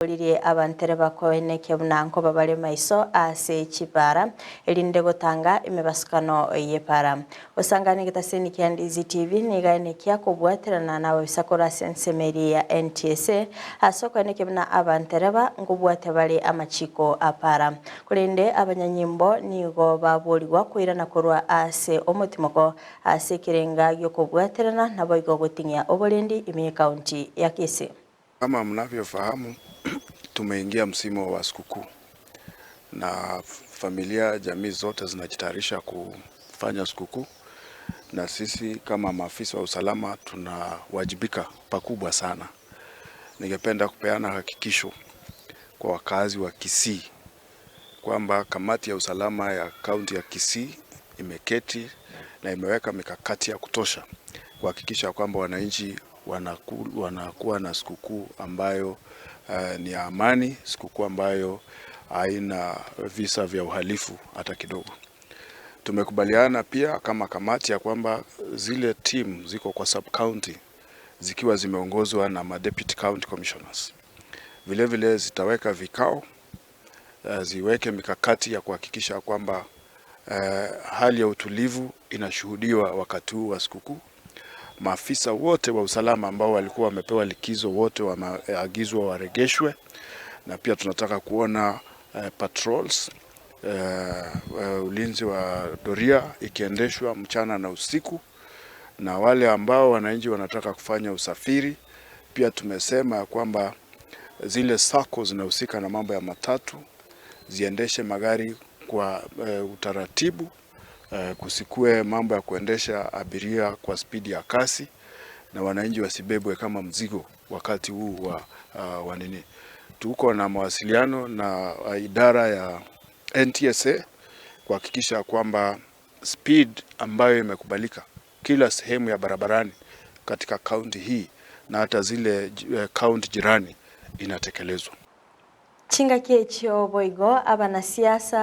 Ririe abantereba koenekia buna nkoba bare maiso ase chipara erinde gotanga emebasukano y'epara. Osangani getaseni kia Ndizi TV niga enekia kobwaterana na ababisakoro ase ensemeri ya NTSA ase okoenekia buna abantereba nkobwate bare amachiko apara. Korende abanyanyimbo nigo baborigwa koirana korwa ase omotimoko ase ekerenga giokobwaterana naboigo goting'ia oborendi ime y'ekaunti ya Kisii. Kama mnavyofahamu, tumeingia msimu wa sikukuu na familia, jamii zote zinajitayarisha kufanya sikukuu, na sisi kama maafisa wa usalama tunawajibika pakubwa sana. Ningependa kupeana hakikisho kwa wakazi wa Kisii kwamba kamati ya usalama ya kaunti ya Kisii imeketi na imeweka mikakati ya kutosha kuhakikisha kwamba wananchi wanakuwa na sikukuu ambayo ni ya amani, sikukuu ambayo haina visa vya uhalifu hata kidogo. Tumekubaliana pia kama kamati ya kwamba zile timu ziko kwa sub county zikiwa zimeongozwa na ma deputy county commissioners, vile vile zitaweka vikao ziweke mikakati ya kuhakikisha kwamba hali ya utulivu inashuhudiwa wakati huu wa sikukuu. Maafisa wote wa usalama ambao walikuwa wamepewa likizo wote wameagizwa waregeshwe, na pia tunataka kuona patrols ulinzi wa doria ikiendeshwa mchana na usiku, na wale ambao wananchi wanataka kufanya usafiri pia tumesema kwamba zile sacco zinahusika na mambo ya matatu ziendeshe magari kwa utaratibu kusikue mambo ya kuendesha abiria kwa spidi ya kasi na wananchi wasibebwe kama mzigo wakati huu wa nini. Tuko na mawasiliano na idara ya NTSA kuhakikisha kwamba speed ambayo imekubalika kila sehemu ya barabarani katika kaunti hii na hata zile kaunti jirani inatekelezwa. Chingaki echio boigo abanasiasa.